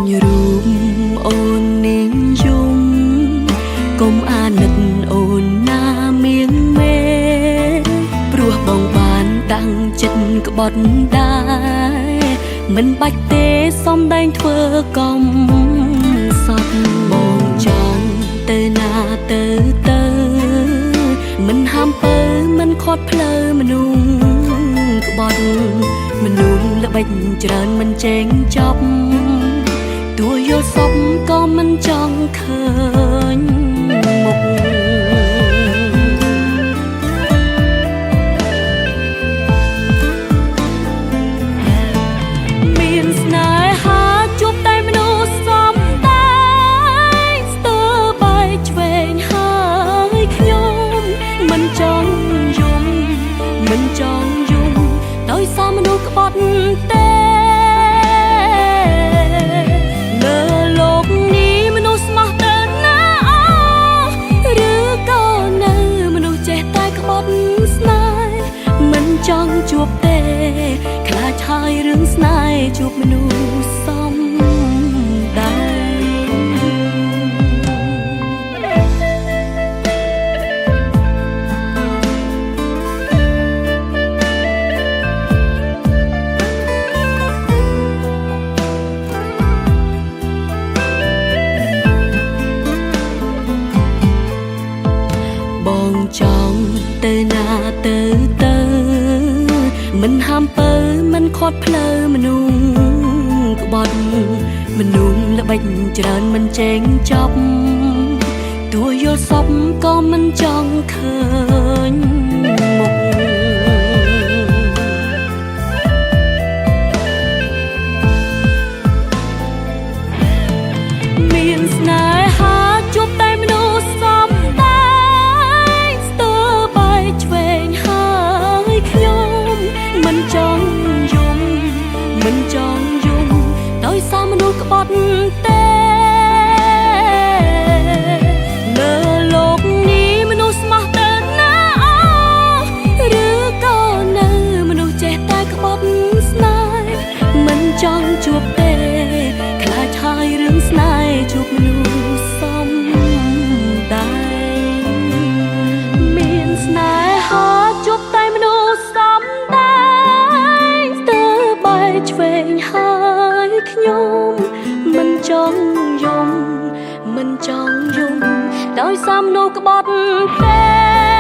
ញរូបអូននាងយំកុំអាណិតអូនណាមៀងមេព្រោះបងបានតាំងចិត្តក្បត់ដែរមិនបាច់ទេសំដែងធ្វើកំសត់បងចង់ទៅណាទៅទៅមិនហាមពើមិនខាត់ផ្លូវមនុស្សក្បត់មនុស្សល្បិចច្រើនមិនចេងចប់តួយល់សពក៏មិនចង់ឃើញមុខមានស្នេហាជួបតែមនុស្សសំដែងស្ទើរបែកឆ្វេងហើយខ្ញុំមិនចង់យំមិនចង់យំដោយសារមនុស្សក្បត់ទេលើលោកនេះមនុស្សស្មោះទៅណាឬក៏នៅមនុស្សចេះតែក្បត់ស្នេហ៍មិនចង់ជួបទេខ្លាចហើយរឿងស្នេហ៍ជួបមនុស្សសំដែងបងចង់ទៅណាទៅទៅមិនហាមពើមិនខាត់ផ្លូវមនុស្សក្បត់មនុស្សល្បិចច្រើនមិនចេងចប់តួយល់សពក៏មិនចង់ឃើញមុខមានស្នេហាជួបតែមនុស្សសំដែងស្ទើរបែកឆ្វេងហើយខ្ញុំមិនចង់យំមិនចង់យំដោយសារមនុស្សក្បត់ទេលើលោកនេះមនុស្សស្មោះទៅណាឬក៏នៅមនុស្សចេះតែក្បត់ស្នេហ៍មិនចង់ជួបទេខ្លាចហើយរឿងស្នេហ៍ជួបមនុស្សសំដែងមានស្នេហាជួបតែមនុស្សសំដែងស្ទើរបែកឆ្វេងហើយខ្ញុំមិនចង់យំមិនចង់យំដោយសារមនុស្សក្បត់ទេ